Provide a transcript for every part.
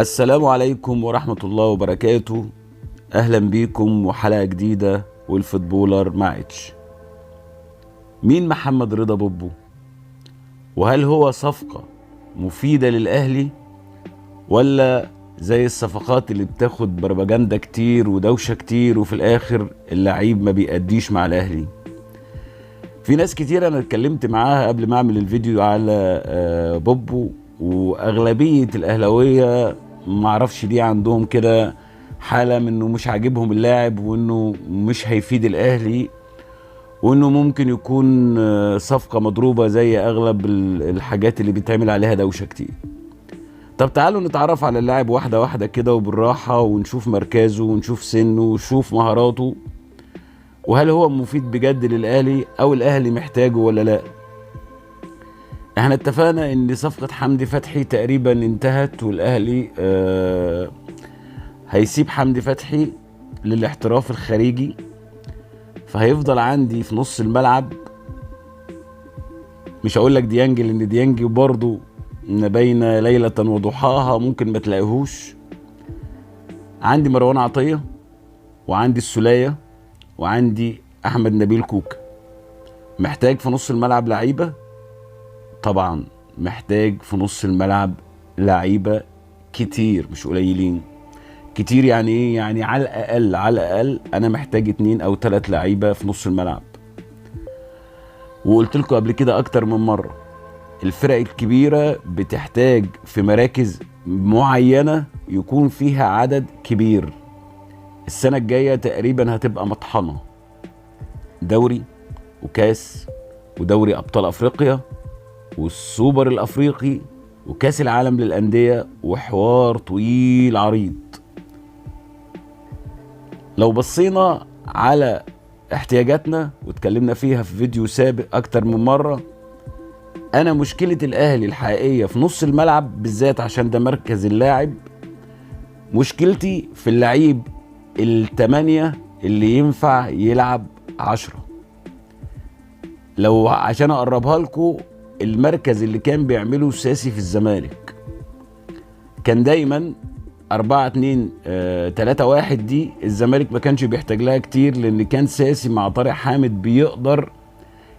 السلام عليكم ورحمة الله وبركاته. أهلا بيكم وحلقة جديدة وال footballer مع اتش. مين محمد رضا بوبو؟ وهل هو صفقة مفيدة للأهلي ولا زي الصفقات اللي بتاخد بربجندة كتير ودوشة كتير وفي الآخر اللعيب ما بيأديش مع الأهلي؟ في ناس كتير أنا اتكلمت معاها قبل ما أعمل الفيديو على بوبو، وأغلبية الأهلاوية معرفش ليه عندهم كده حالة من إنه مش عاجبهم اللاعب وإنه مش هيفيد الأهلي وإنه ممكن يكون صفقة مضروبة زي أغلب الحاجات اللي بيتعمل عليها دوشة كتير. طب تعالوا نتعرف على اللاعب واحدة واحدة كده وبالراحة، ونشوف مركزه ونشوف سنه ونشوف مهاراته، وهل هو مفيد بجد للأهلي أو الأهلي محتاجه ولا لا. احنا اتفقنا ان صفقة حمدي فتحي تقريبا انتهت، والأهلي هيسيب حمدي فتحي للاحتراف الخارجي، فهيفضل عندي في نص الملعب مش هقول لك ديانج لان ديانج برضو ما بين ليلة وضحاها ممكن ما تلاقيهوش. عندي مروان عطية وعندي السولية وعندي أحمد نبيل كوكا. محتاج في نص الملعب لعيبة؟ طبعا محتاج في نص الملعب لعيبة كتير، مش قليلين. كتير يعني ايه؟ يعني على الأقل، على الأقل أنا محتاج 2 أو 3 لعيبة في نص الملعب. وقلت لكم قبل كده أكتر من مرة، الفرق الكبيرة بتحتاج في مراكز معينة يكون فيها عدد كبير. السنة الجاية تقريبا هتبقى مطحنة، دوري وكاس ودوري أبطال أفريقيا والسوبر الأفريقي وكاس العالم للأندية وحوار طويل عريض. لو بصينا على احتياجاتنا واتكلمنا فيها في فيديو سابق أكتر من مرة، أنا مشكلة الأهلي الحقيقية في نص الملعب بالذات عشان ده مركز اللاعب، مشكلتي في اللعيب ال8 اللي ينفع يلعب 10. لو عشان أقربها لكم، المركز اللي كان بيعمله ساسي في الزمالك كان دايما 4 2 3 1، دي الزمالك ما كانش بيحتاج لها كتير لأن كان ساسي مع طارق حامد بيقدر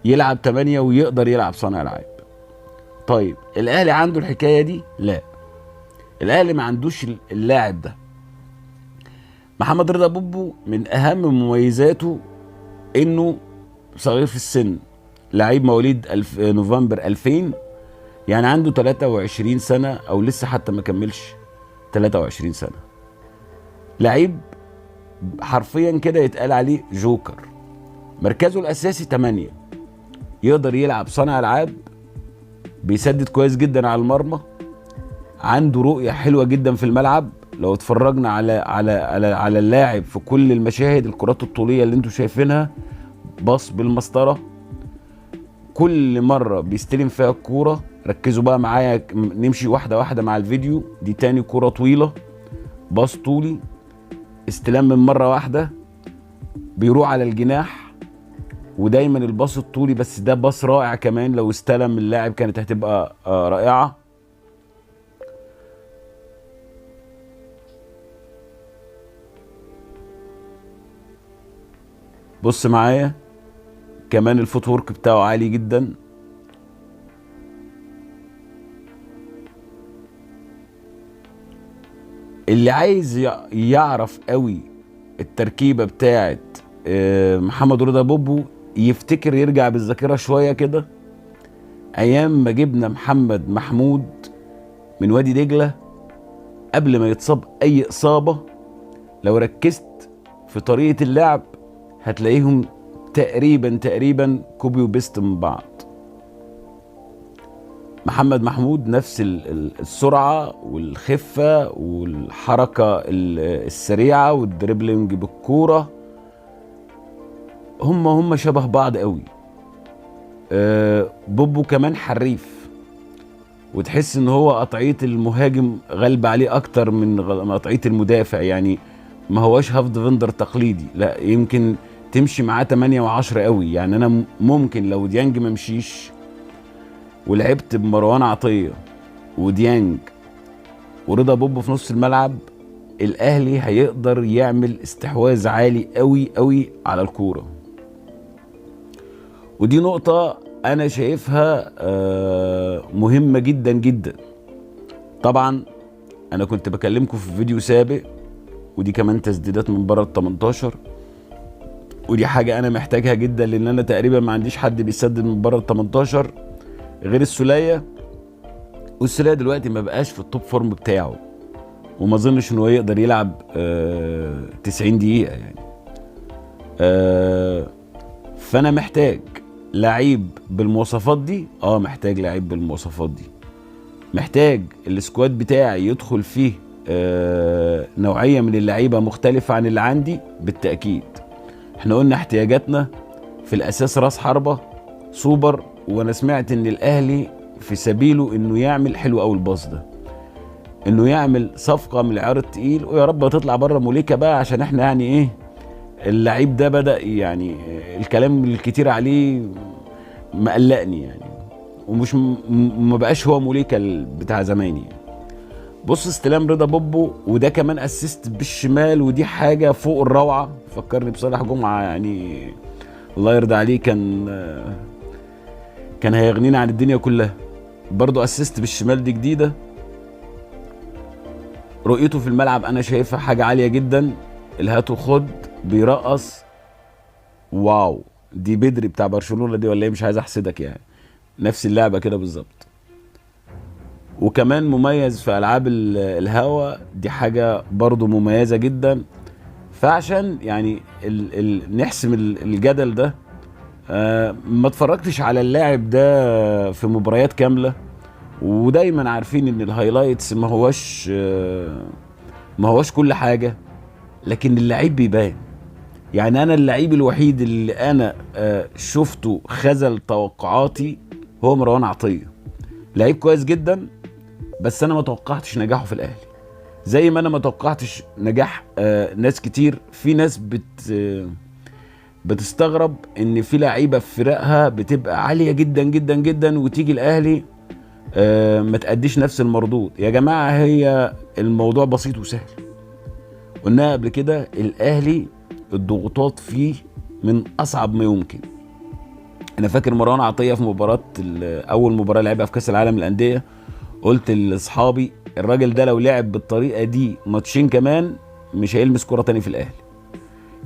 يلعب 8 ويقدر يلعب صانع ألعاب. طيب الأهلي عنده الحكاية دي؟ لا، الأهلي ما عندوش اللاعب ده. محمد رضا بوبو من أهم مميزاته إنه صغير في السن، لعيب مواليد نوفمبر 2000، يعني عنده 23 سنة أو لسه حتى ما كملش 23 سنة. لعيب حرفيا كده يتقال عليه جوكر. مركزه الأساسي 8، يقدر يلعب صانع ألعاب، بيسدد كويس جدا على المرمى، عنده رؤية حلوة جدا في الملعب. لو اتفرجنا على على على على اللاعب في كل المشاهد، الكرات الطولية اللي انتوا شايفينها، باص بالمسطرة، كل مرة بيستلم فيها الكورة. ركزوا بقى معايا، نمشي واحدة واحدة مع الفيديو. دي تاني كورة طويلة، باص طولي، استلام من مرة واحدة، بيروح على الجناح، ودايما الباص الطولي، بس ده باص رائع كمان، لو استلم اللاعب كانت هتبقى رائعة. بص معايا كمان ال footwork بتاعه عالي جدا. اللي عايز يعرف قوي التركيبة بتاعت محمد رضا بوبو يفتكر، يرجع بالذاكرة شوية كده، أيام ما جبنا محمد محمود من وادي دجلة قبل ما يتصاب أي إصابة. لو ركزت في طريقة اللعب هتلاقيهم تقريبا copy و paste من بعض. محمد محمود نفس السرعة والخفة والحركة السريعة وال dribbling بالكورة، هم شبه بعض قوي. بوبو كمان حريف، وتحس ان هو قطعية المهاجم غالبة عليه اكتر من قطعية المدافع، يعني ما هواش half defender تقليدي، لا يمكن تمشي معاه 8 و10 قوي. يعني انا ممكن لو ديانج ما مشيش ولعبت بمروان عطية وديانج ورضا بوبو في نص الملعب، الاهلي هيقدر يعمل استحواذ عالي قوي قوي على الكورة. ودي نقطة انا شايفها مهمة جدا جدا. طبعا انا كنت بكلمكم في فيديو سابق، ودي كمان تسديدات من بره ال 18، ودي حاجة انا محتاجها جدا، لان انا تقريبا ما عنديش حد بيسدد من بره ال 18 غير السوليه، والسوليه دلوقتي ما بقاش في ال top form بتاعه، وما اظنش ان هو يقدر يلعب 90 دقيقة يعني. فانا محتاج لعيب بالمواصفات دي، محتاج لعيب بالمواصفات دي، محتاج ال squad بتاعي يدخل فيه نوعية من اللعيبة مختلفة عن اللي عندي بالتاكيد. احنا قلنا احتياجاتنا في الاساس راس حربه سوبر، وانا سمعت ان الاهلي في سبيله انه يعمل حلو قوي الباص ده، انه يعمل صفقة من العيار التقيل، ويا رب تطلع بره موليكا بقى، عشان احنا يعني ايه اللعيب ده بدا يعني الكلام الكتير عليه مقلقني يعني، ومش ما بقاش هو موليكا بتاع زمان يعني. بص استلام رضا بوبو، وده كمان assist بالشمال، ودي حاجة فوق الروعة، فكرني بصالح جمعه يعني الله يرضى عليه، كان هيغنينا عن الدنيا كلها. برضو assist بالشمال دي جديدة. رؤيته في الملعب انا شايفها حاجة عالية جدا، الهات وخد، بيرقص، wow، دي بدري بتاع برشلونة دي ولا ايه؟ مش عايز احسدك يعني، نفس اللعبة كده بالظبط. وكمان مميز في العاب الهوا، دي حاجة برضو مميزة جدا. فعشان يعني نحسم الجدل ده، ما اتفرجتش على اللاعب ده في مباريات كاملة، ودايما عارفين ان ال highlights ما هواش كل حاجة، لكن اللعيب بيبان. يعني انا اللعيب الوحيد اللي انا شفته خذل توقعاتي هو مروان عطية، لعيب كويس جدا، بس انا ما توقعتش نجاحه في الاهلي، زي ما انا ما توقعتش نجاح ناس كتير. في ناس بتستغرب ان في لعيبة في فرقها بتبقى عالية جدا جدا جدا، وتيجي الاهلي ما تأديش نفس المردود. يا جماعة هي الموضوع بسيط وسهل، قلناها قبل كده، الاهلي الضغوطات فيه من اصعب ما يمكن. انا فاكر مروان عطية في مباراة اول مباراة لعبها في كاس العالم للاندية، قلت لاصحابي الراجل ده لو لعب بالطريقة دي ماتشين كمان مش هيلمس كره تاني في الاهلي.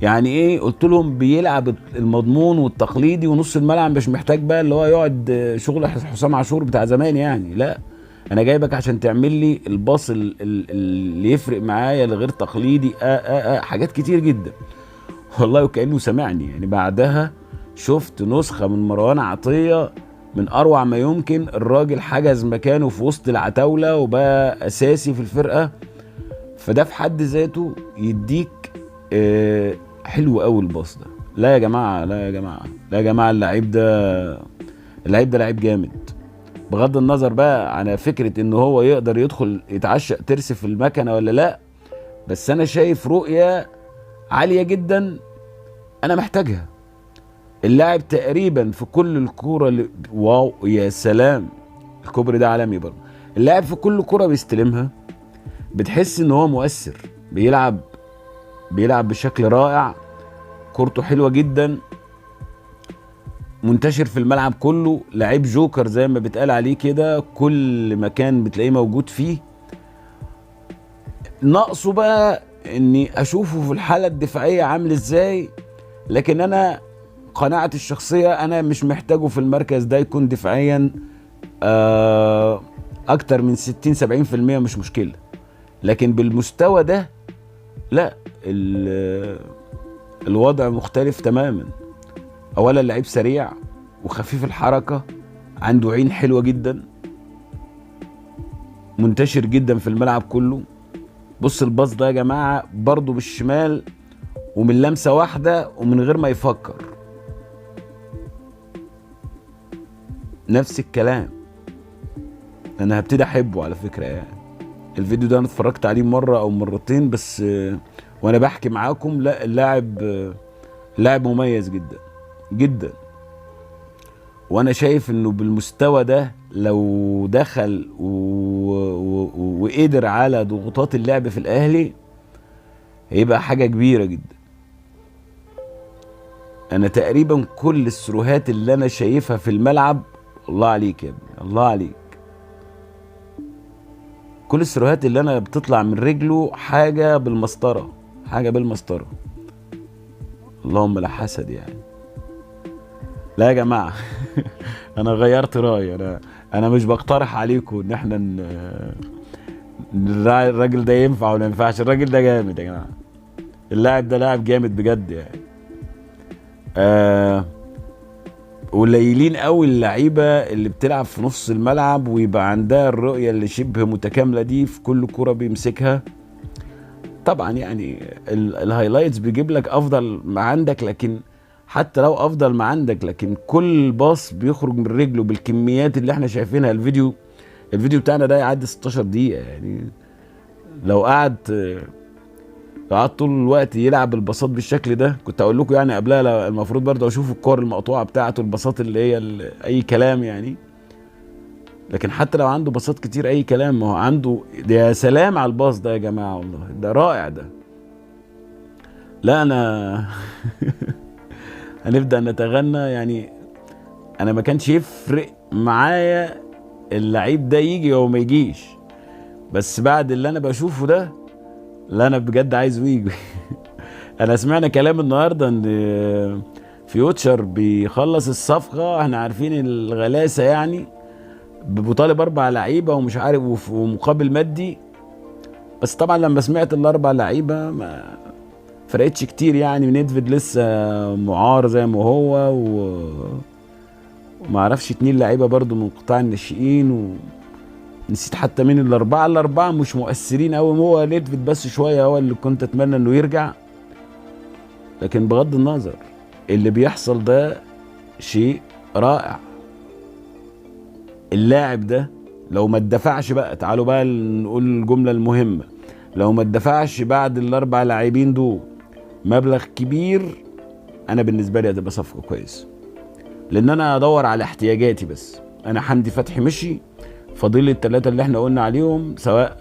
يعني ايه؟ قلت لهم بيلعب المضمون والتقليدي ونص الملعب، مش محتاج بقى اللي هو يقعد شغل حسام عاشور بتاع زمان يعني، لا انا جايبك عشان تعمل لي الباص اللي يفرق معايا الغير تقليدي، حاجات كتير جدا والله، وكانه سمعني يعني. بعدها شفت نسخه من مروان عطية من اروع ما يمكن، الراجل حجز مكانه في وسط العتاوله وبقى اساسي في الفرقة، فده في حد ذاته يديك حلو قوي الباص ده. لا يا جماعة، لا يا جماعة، لا يا جماعة، اللعيب ده، اللعيب ده لعيب جامد، بغض النظر بقى عن فكرة ان هو يقدر يدخل يتعشق ترس في المكنه ولا لا، بس انا شايف رؤية عالية جدا انا محتاجها. اللاعب تقريبا في كل الكورة اللي wow يا سلام، الكوبري ده عالمي برضه. اللاعب في كل كورة بيستلمها بتحس ان هو مؤثر، بيلعب بشكل رائع، كورته حلوة جدا، منتشر في الملعب كله، لعيب جوكر زي ما بيتقال عليه كده، كل مكان بتلاقيه موجود فيه. ناقصه بقى اني اشوفه في الحالة الدفاعية عامل ازاي، لكن انا قناعتي الشخصية انا مش محتاجه في المركز ده يكون دفاعيا اكتر من 60-70%، مش مشكلة، لكن بالمستوى ده لا، الوضع مختلف تماما. اولا لعيب سريع وخفيف الحركة، عنده عين حلوة جدا، منتشر جدا في الملعب كله. بص الباص ده يا جماعة برضو بالشمال ومن لمسه واحدة ومن غير ما يفكر. نفس الكلام، انا هبتدي احبه على فكرة يعني. الفيديو ده انا اتفرجت عليه مرة او مرتين بس وانا بحكي معاكم. لا، اللاعب لاعب مميز جدا جدا. وانا شايف انه بالمستوى ده لو دخل وقدر على ضغوطات اللعب في الاهلي هيبقى حاجة كبيرة جدا. انا تقريبا كل السروهات اللي انا شايفها في الملعب، الله عليك يا ابني، الله عليك، كل السروهات اللي انا بتطلع من رجله حاجة بالمسطره، حاجة بالمسطره. اللهم لا حسد يعني. لا يا جماعة انا غيرت رايي، انا مش بقترح عليكم ان احنا الراجل ده ينفع ولا ما ينفعش. الراجل ده جامد يا جماعة، اللاعب ده لاعب جامد بجد يعني. قليلين قوي اللعيبة اللي بتلعب في نص الملعب ويبقى عندها الرؤية اللي شبه متكاملة دي في كل كره بيمسكها. طبعا يعني ال highlights بيجيب لك افضل ما عندك، لكن حتى لو افضل ما عندك، لكن كل باص بيخرج من رجله بالكميات اللي احنا شايفينها. الفيديو بتاعنا ده يعدي 16 دقيقة يعني، لو قعد طول الوقت يلعب الباصات بالشكل ده، كنت اقول لكم يعني قبلها المفروض برضه اشوف الكور المقطوعة بتاعته، الباصات اللي هي اي كلام يعني. لكن حتى لو عنده باصات كتير اي كلام، ما هو عنده. يا سلام على الباص ده يا جماعة، والله ده رائع ده. لا انا هنبدا نتغنى يعني. انا ما كانش يفرق معايا اللعيب ده يجي او ما يجيش، بس بعد اللي انا بشوفه ده، لا انا بجد عايزه يجي. انا سمعنا كلام النهارده ان فيوتشر بيخلص الصفقة، احنا عارفين الغلاسه يعني، بطالب 4 لعيبة ومش عارف ومقابل مادي. بس طبعا لما سمعت ال4 لعيبة ما فرقتش كتير يعني. نيدفيد لسه معار زي ما هو، وما اعرفش 2 لعيبة برضو من قطاع الناشئين، ونسيت حتى مين الاربعة. الاربعة مش مؤثرين قوي، هو نيدفيد بس شوية هو اللي كنت اتمنى انه يرجع. لكن بغض النظر اللي بيحصل ده شيء رائع. اللاعب ده لو ما اتدفعش بقى، تعالوا بقى نقول الجملة المهمة، لو ما اتدفعش بعد ال4 لاعبين دول مبلغ كبير، انا بالنسبة لي هتبقى صفقة كويسة، لان انا ادور على احتياجاتي بس. انا حمدي فتحي مشي، فاضل ال3 اللي احنا قلنا عليهم، سواء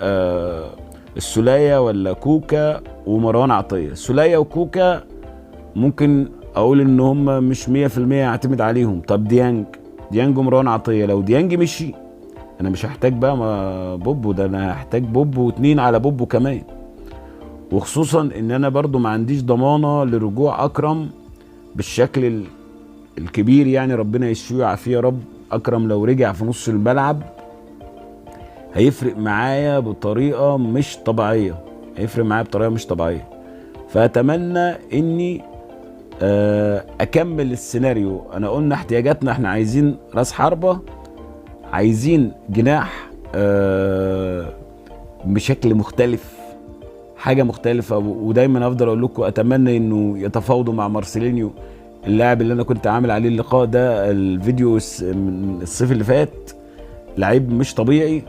السوليه ولا كوكا ومروان عطية. السوليه وكوكا ممكن اقول ان هم مش 100% اعتمد عليهم. طب ديانج ومروان عطية، لو ديانج مشي انا مش هحتاج بقى ما بوبو ده، انا هحتاج بوبو و2 على بوبو كمان. وخصوصا ان انا برضو ما عنديش ضمانه لرجوع اكرم بالشكل الكبير يعني، ربنا يشفيه ويعافيه يا رب. اكرم لو رجع في نص الملعب هيفرق معايا بطريقة مش طبيعية، هيفرق معايا بطريقة مش طبيعية. فاتمنى اني اكمل السيناريو. انا قلنا احتياجاتنا، احنا عايزين راس حربه، عايزين جناح بشكل مختلف، حاجة مختلفة. ودايما افضل اقول لكم اتمنى انه يتفاوضوا مع مارسيلينيو، اللاعب اللي انا كنت عامل عليه اللقاء ده، الفيديو من الصيف اللي فات، لعيب مش طبيعي.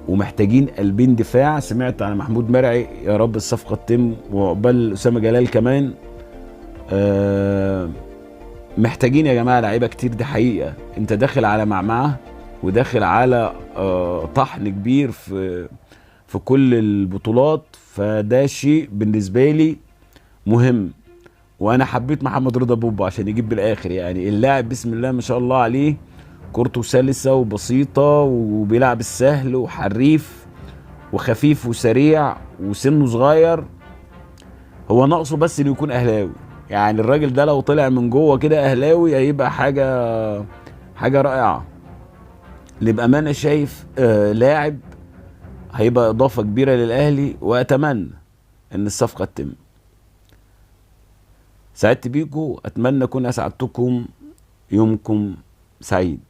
ومحتاجين قلبين دفاع. سمعت عن محمود مرعي، يا رب الصفقة تتم، وعقبال اسامة جلال كمان. محتاجين يا جماعة لعيبة كتير، دي حقيقة. انت داخل على معمعة وداخل على طحن كبير في كل البطولات، فده شيء بالنسبة لي مهم. وانا حبيت محمد رضا بوبو عشان يجيب بالاخر يعني. اللاعب بسم الله ما شاء الله عليه، كورته سلسه وبسيطة وبيلعب السهل وحريف وخفيف وسريع وسنة صغير. هو ناقصه بس انه يكون اهلاوي يعني. الراجل ده لو طلع من جوه كده اهلاوي هيبقى حاجة رائعة. للامانة شايف لاعب هيبقى اضافه كبيرة للاهلي، واتمنى ان الصفقة تتم. سعدت بيكم، اتمنى اكون اسعدتكم. يومكم سعيد.